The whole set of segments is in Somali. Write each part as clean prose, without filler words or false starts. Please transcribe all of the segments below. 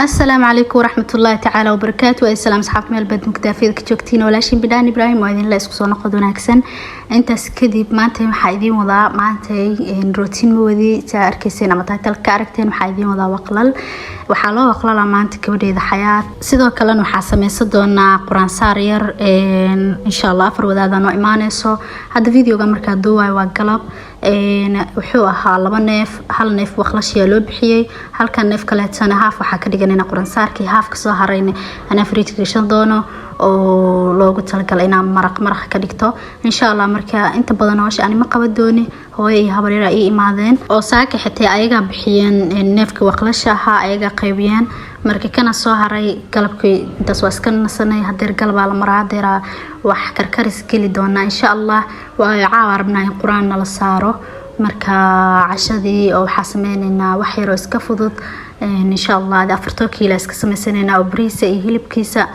Asalaamu calaykum waraxmatullaahi tacaala wabarakaatu. Waa salaam asxaabta meel baad mugdaafiyada ka joogtiin. Walaashin Bidhaan Ibraahim waa idinla isku soo noqod wanaagsan. Intaas kadib, maanta waxaa idiin wadaa, maanta routine ma wadi, saa arkayseen ama title ka aragteen. Waxaa idiin wadaa waqlal. Waxaa loo waqlalaa maanta gabadheeda Xayaat. Sidoo kalena waxaa sameysan doonaa quraan saar yar, insha Allah. Afar wadaada noo imaaneyso. Hadda videoga markaa duuwayo waa galab. Wuxuu ahaa laba neef. Hal neef waqlashiyaa loo bixiyey, halkan neef kaleetana half waxaa ka dhigan quraansaarkii, half kasoo harayna anaa fridge gashan doono oo loogu talagalay inaan maraq maraq ka dhigto, insha Allah. Marka inta badan hawsha ani ma qaban dooni, hooyo iyo habaryar ii imaadeen oo saaka xitay ayagaa bixiyeen neefkii waqlasha ahaa, ayagaa qaybiyeen. Marka kana soo haray galabkii intaas waa iska nasanay. Hadeer galabaa la maraa, hadeeraa wax karkaris geli doonaa, insha Allah. Waayo caawa rabnaa in qur-aan nala saaro. Marka cashadii oo waxaa sameyneynaa wax yaroo iska fudud, insha Allah. 40 kiilo iska sameysaneynaa oo bariisa iyo hilibkiisa.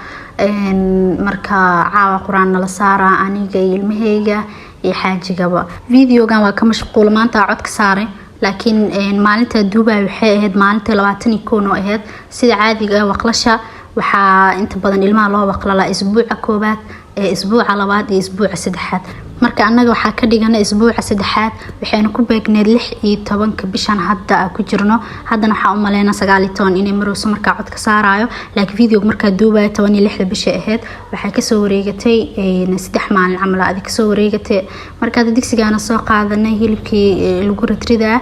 Marka caawa qur-aan nala saaraa, aniga iyo ilmaheyga iyo xaajigaba. Videogan waa ka mashquula maanta codka saaray, laakiin maalinta duubay waxay ahayd maalinta 21 oo ahayd. Sida caadiga ah, waqlasha waxaa inta badan ilmaha loo waqlalaa isbuuca koowaad ee isbuuca labaad iyo isbuuca saddexaad. Marka annaga waxaa ka dhigana isbuuca saddexaad, waxaynu ku beegneed 16-ka bishan hadda ku jirno. Haddana waxaa u maleynaa 19 inay marowso markaa codka saarayo, laakiin videoga markaa duubayo 16-da bisha ahayd. Waxay kasoo wareegatay 3 maalin camal adi kasoo wareegatay. Marka hadda digsigaana soo qaadanay hilibkii lagu ridridaa,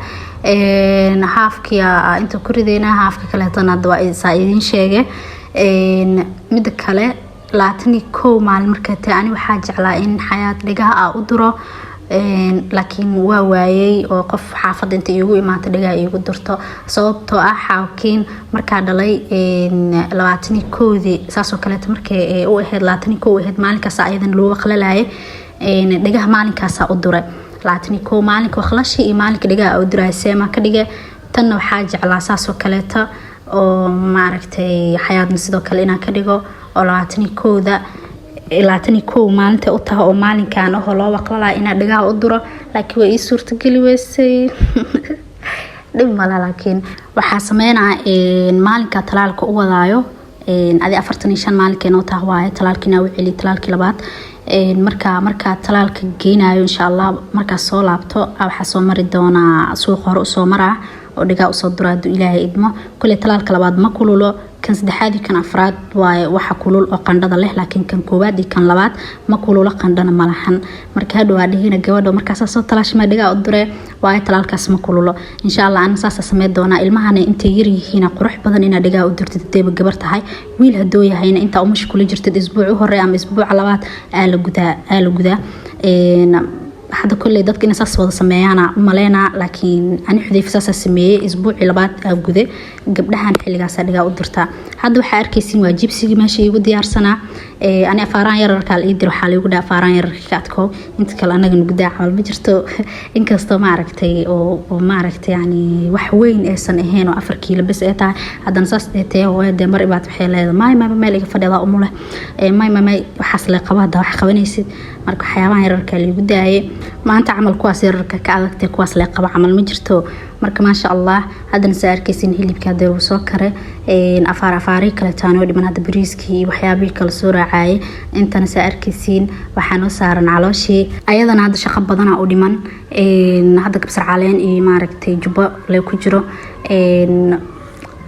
halfkii inta ku ridaynaa, halfka kaleetana hadda waa saa idiin sheegay. Mida kale, 21 maalin markaa tahay, ani waxaa jeclaa in Xayaat dhigaha a u duro, laakiin waa waayey oo qof xaafadda inta iigu imaata dhigaha iigu durto, sababtoo ah xaakiin markaa dhalay 21-dii saasoo kaleeto markay u ahayd 21 ahayd, maalinkaas ayadan loo waqlalayay, dhigaha maalinkaasaa u duray. 21 maalinka waqlashi iyo maalinka dhigaha u duray seema ka dhige. Tanna waxaa jeclaa saasoo kaleeto oo maaragtay Xayaadna sidoo kale inaan ka dhigo oo 21-da, 21 maalinta u taha oo maalinkan ahoo loo waqlalaya inaa dhigaha u duro, laakiin way ii suurtageli weysay. Dhib mala, laakiin waxaa sameynaa maalinka talaalka u wadaayo adi 45 maalinkeen oo taha waaye talaalka inaa u celiyo, talaalkii labaad. Markaa talaalka geynayo, insha Allah, markaa soo laabto waxaa soo mari doonaa suuqa, hore usoo maraa oo dhigaa usoo dura, haduu Ilaahay idmo. Kuley talaalka labaad ma kululo, kan saddexaad iyo kan afraad waaye waxa kulul oo qandhada leh, laakiin kan koowaad iyo kan labaad ma kululo, qandhana ma lahan. Marka hadhow aa dhihina gabadha markaasaa soo talaashma dhigaa u duree waayo, talaalkaas ma kululo, insha Allah. Ana saasa sameyn doonaa. Ilmahana intay yaryihiin qurux badan inaa dhigaa u durtid hadayba gabar tahay. Wiil hadoo yahayna intaa umasha kula jirtid isbuuc u hore ama isbuuca labaad aa la gudaa, aa la gudaa. Hadda kolley dadka inay saas wada sameeyaana umaleynaa, laakiin ani Xudayfa saasaa sameeyey, isbuucii labaad aa gude, gabdhahan xilligaasaa dhigaa u dirtaa. Hadda waxaa arkaysiin waa jibsigii meesha iigu diyaarsanaa. Ani afaaraan yararkaa la ii diro, waxaa laigu dhaha afaaraan yararka ka adkoo, inta kale anaga nugudaa camal ma jirto. Inkastoo maaragtay oo maaragtay yani wax weyn aysan ahayn oo 4 kiilo bes ay tahay, haddana saas ay tahay hooyo dee mar ibaad waxay leedahay maay maay meel iga fadhidaa umuleh, maay maay maay waxaas le qaba hadda wax qabanaysid. Marka waxyaabahan yararka laigu daayay maanta camal kuwaas yararka ka adagtay, kuwaas lee qaba camal ma jirto. Marka maasha Allah, haddana saa arkaysin hilibka hadee uu soo kare, afaar afaari kaleetaanoo dhiman, hadda bariiskii iyo waxyaabihii kale soo raacayay. Intana saa arkaysiin waxaa noo saaran calooshii, ayadana hadda shaqo badana u dhiman. Hadda kabsar caleen iyo maaragtay jubbo le ku jiro.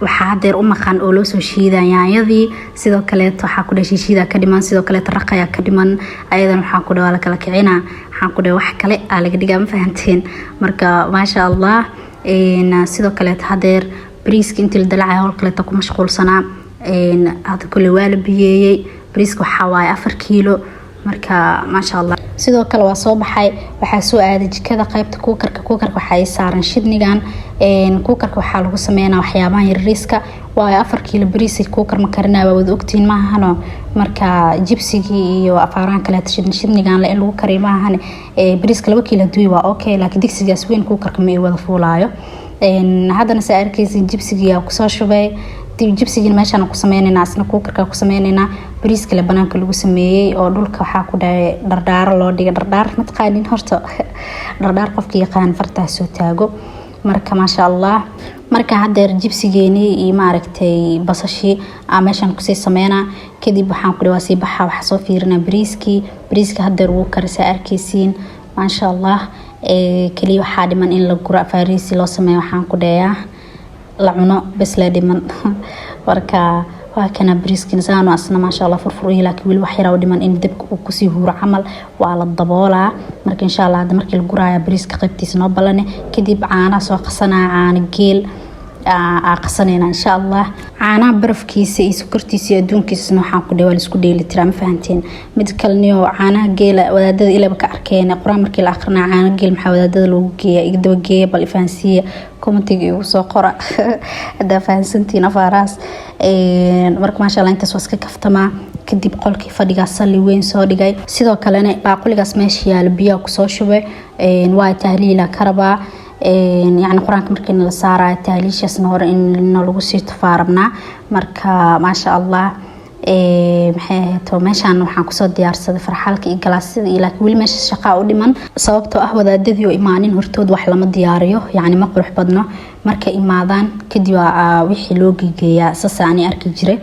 Waxaa hadeer u maqan oo loo soo shiida yaanyadii. Sidoo kaleeto waxaa ku dhahay shiishiida ka dhiman, sidoo kaleeto raqayaa ka dhiman. Ayadan waxaa ku dhaha waa la kala kicina, waxaan ku dhahay wax kale aa laga dhigaa, ma fahanteen? Marka maasha Allah. Sidoo kaleeto hadeer bariiska intii la dalacaya howl kaleeto ku mashquulsanaa. Hadda kule waa la biyeeyey bariiska, waxaa waaye 4 kiilo. Marka maasha Allah. Sidoo kale waa soo baxay, waxaa soo aaday jikada qaybta cookerka. Cookerka waxaa ii saaran shidnigan. Cookerka waxaa lagu sameynaa waxyaabahan yariiska, waayo 4 kiilo bariis cooker ma karinaya, waa wada ogtihiin maahano? Marka jibsigii iyo afaarahan kaleeto shidnigan le in lagu kariyo maahane. Bariiska 2 kiilo haduuy waa okay, laakiin digsigaas weyn cookerka ma ii wada fuulaayo. Haddana saa arkaysin jibsigii aa kusoo shubay. Jibsigiina meeshaan ku sameynayna, asna cookerka ku sameynaynaa. Bariis kale banaanka lagu sameeyey oo dhulka waxaa ku dhahay dhardhaaro loo dhigay. Dhardhaar mataqaanin? Horta dhardhaar qofka yaqaan fartaa soo taago. Marka maasha Allah, marka hadeer jibsigeenii iyo maaragtay basashii aa meeshan kusii sameynaa. Kadib waxaan ku waa sii baxaa, waxaa soo fiirinaa bariiskii. Bariiska hadeer wuu karisaa, arkeysiin, maasha Allah. Kaliya waxaa dhiman in la guro, afaariisi loo sameeyo, waxaan ku dheeyaa la cuno bes lee dhiman. Marka waa kana bariiskiina saanu asna, maasha Allah, furfur uyahay, laakiin weli wax yaraa u dhiman in dabka uu kusii huuro camal, waa la daboolaa. Marka insha Allah hadda markii la guraayo bariiska qaybtiisa noo ballane. Kadib caanaha soo qasanaa, caano geel aa qasanayna insha Allah. Caanaha barafkiisa iyo sokortiisa iyo adduunkiisana waxaan ku dhahay waa laisku dheeli tiraa, ma fahanteen? Mid kaleniyo caanaha geela wadaadada ilaba ka arkeen qur-aan markii la aqrinaa. Caano geel maxaa wadaadada loogu geeya? Iga daba geeya, bal ifahansiiya, commentiga igu soo qora haddaa fahansantihiin afaarahaas. Marka maasha Allah, intaas waa iska kaftamaa. Kadib qolkii fadhigaas salli weyn soo dhigay. Sidoo kalena baaquligaas meesha yaalo biyaha kusoo shubay, waa tahliila ka rabaa, yacni qur-aanka markii la saarayo tahliishaasna hore in lagu sii tufaa rabnaa. Marka maasha Allah, maxay ahayd, meeshaan waxaan kusoo diyaarsaday farxalka iyo galaasyada iyo, laakiin weli meesha shaqaa u dhiman, sababtoo ah wadaadadii oo imaanin hortood wax lama diyaariyo, yacni ma qurux badno. Markay imaadaan kadib wixii loo gegeeyaa, saasa ani arki jiray.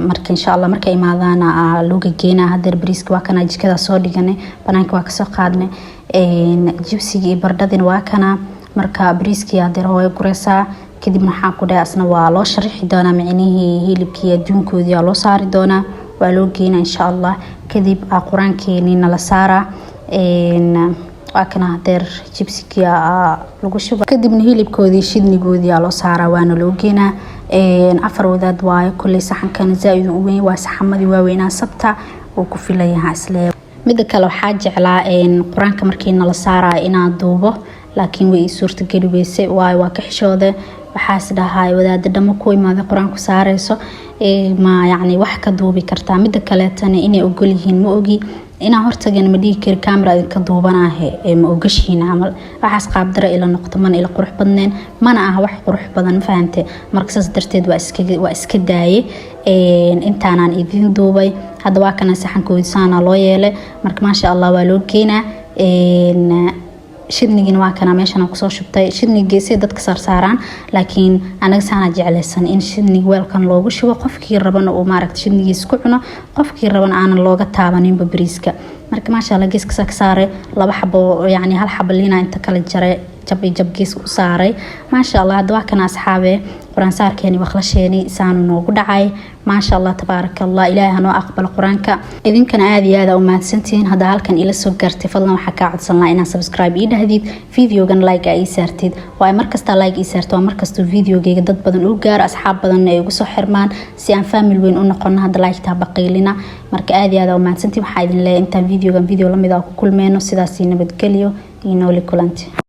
Marka insha Allah markay imaadaana loo gegeynaa. Hadeer bariiska waa kana, jikada soo dhiganay, banaanka waa kasoo qaadnay. Jibsiga iyo bardhadina waa kana. Marka bariiskii hadeer hooyo gureysaa. Kadibna waxaan ku dhahay asna waa loo sharixi doonaa, micnihii hilibkii adduunkoodii waa loo saari doonaa, waa loo geynaa insha Allah. Kadib qur-aankeenii nala saaraa. Waa kana, hadeer jibsigii lagu shuba, kadibna hilibkoodii shidnigoodii loo saaraa, waana loo geenaa. Afar wadaad waayo kolley, saxankana zaa-id u weyn waa, saxamadii waaweynaa sabta uu ku filayaha islee. Mida kale, waxaa jeclaa qur-aanka markii nala saarayo inaan duubo, laakiin way ii suurtageli weysay, waayo waa ka xishoode. Waxaas dhahay wadaada dhamo ku imaaday qur-aanku saareyso, ma yacni wax ka duubi kartaa? Mida kaleetana inay ogol yihiin ma ogi, inaan hortagana ma dhihi kari camera idinka duubanaahe, ma ogashihiin camal. Waxaas qaabdara ila noqto, mana ila qurux badneen, mana aha wax qurux badan, ma fahamte? Marka saas darteed waa iska daaye, intaanaan idin duubay. Hadda waa kana, saxankoodi saana loo yeelay. Marka maasha Allah, waa loo geenaa. Shidnigina waa kana, meeshan kusoo shubtay shidnig. Geesay dadka saarsaaraan, laakiin anaga saana jeclaysan in shidnig weelkan loogu shubo, qofkii rabana uu maaragta shidnigiisa ku cuno, qofkii rabana aanan looga taabaninba bariiska. Marka maasha Allah, geeska ka saaray laba xabo, yacni hal xabo liina inta kala jaray, jab iyo jab geeska u saaray, maasha Allah. Hadda waa kana asxaabe, qur-aan saarkeeni waqlasheeni saanu noogu dhacay, maasha Allah, tabaaraka Allah. Ilaahay hanoo aqbalo qur-aanka. Idinkana aada iyo aada u mahadsantihiin. Hadda halkan ila soo gaartay, fadlan waxaa kaa codsan lahaa inaad subscribe ii dhahdid, videogan like aa ii saartid, waayo markastaa like ii saarto waa markastuu videogeyga dad badan uu gaaro, asxaab badanna ay ugu soo xirmaan, si aan family weyn u noqono. Hadda like-taa baqiilina. Marka aada iyo aada u mahadsantihiin. Waxaa idin leeyahay intaan videogan video lamid ah ku kulmeyno, sidaasii nabadgelyo iyo nooli kulanti.